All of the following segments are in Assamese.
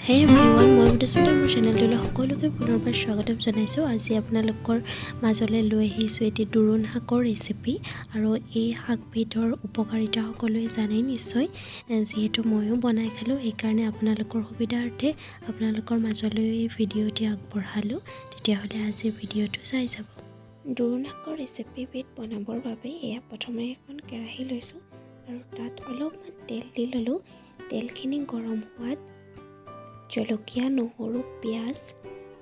হে এভৰিৱান, মই মধুস্মিতা। মোৰ চেনেলটোলৈ সকলোকে পুনৰবাৰ স্বাগতম জনাইছোঁ। আজি আপোনালোকৰ মাজলৈ লৈ আহিছোঁ এটি দোৰোণ শাকৰ ৰেচিপি। আৰু এই শাকবিধৰ উপকাৰিতা সকলোৱে জানেই নিশ্চয়। যিহেতু ময়ো বনাই খালোঁ, সেইকাৰণে আপোনালোকৰ সুবিধাৰ্থে আপোনালোকৰ মাজলৈ এই ভিডিঅ'টি আগবঢ়ালোঁ। তেতিয়াহ'লে আজিৰ ভিডিঅ'টো চাই যাব। দোৰোণ শাকৰ ৰেচিপিবিধ বনাবৰ বাবে এয়া প্ৰথমে এখন কেৰাহী লৈছোঁ আৰু তাত অলপমান তেল দি ল'লোঁ। তেলখিনি গৰম হোৱাত জলকীয়া, নহৰু, পিঁয়াজ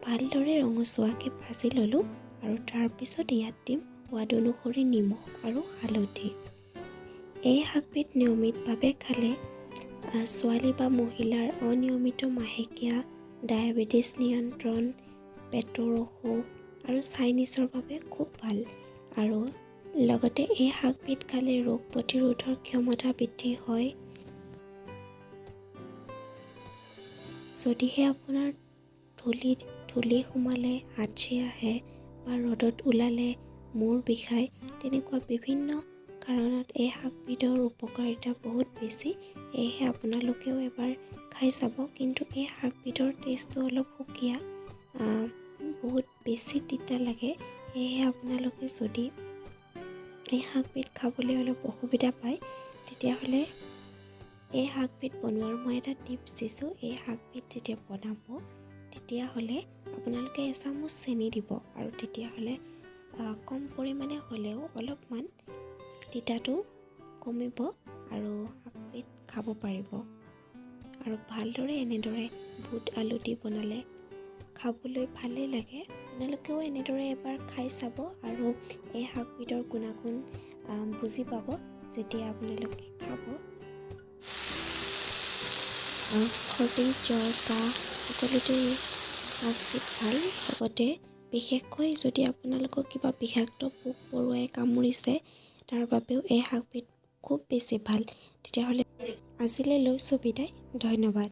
ভালদৰে ৰঙচুৱাকৈ ভাজি ল'লোঁ আৰু তাৰপিছত ইয়াত দিম সোৱাদ অনুসৰি নিমখ আৰু হালধি। এই শাকবিধ নিয়মিতভাৱে খালে ছোৱালী বা মহিলাৰ অনিয়মিত মাহেকীয়া, ডায়েবেটিছ নিয়ন্ত্ৰণ, পেটৰ অসুখ আৰু চাইনিছৰ বাবে খুব ভাল। আৰু লগতে এই শাকবিধ খালে ৰোগ প্ৰতিৰোধৰ ক্ষমতা বৃদ্ধি হয়। যদিহে আপোনাৰ ধূলিত ধূলি সোমালে হাঁচি আহে বা ৰ'দত ওলালে মূৰ বিষায়, তেনেকুৱা বিভিন্ন কাৰণত এই শাকবিধৰ উপকাৰিতা বহুত বেছি। সেয়েহে আপোনালোকেও এবাৰ খাই চাব। কিন্তু এই শাকবিধৰ টেষ্টটো অলপ সুকীয়া, বহুত বেছি তিতা লাগে। সেয়েহে আপোনালোকে যদি এই শাকবিধ খাবলৈ অলপ অসুবিধা পায়, তেতিয়াহ'লে এই শাকবিধ বনোৱাৰ মই এটা টিপছ দিছোঁ। এই শাকবিধ যেতিয়া বনাব, তেতিয়াহ'লে আপোনালোকে এচামুচ চেনি দিব আৰু তেতিয়াহ'লে কম পৰিমাণে হ'লেও অলপমান তিতাটো কমিব আৰু শাকবিধ খাব পাৰিব। আৰু ভালদৰে এনেদৰে বুট আলু দি বনালে খাবলৈ ভালেই লাগে। আপোনালোকেও এনেদৰে এবাৰ খাই চাব আৰু এই শাকবিধৰ গুণাগুণ বুজি পাব যেতিয়া আপোনালোকে খাব। চৰ্দি, জ্বৰ, কাহ সকলোতে এই শাকবিধ ভাল। লগতে বিশেষকৈ যদি আপোনালোকক কিবা বিষাক্ত পোক পৰুৱাই কামুৰিছে, তাৰ বাবেও এই শাকবিধ খুব বেছি ভাল। তেতিয়াহ'লে আজিলৈ লৈছোঁ বিদায়। ধন্যবাদ।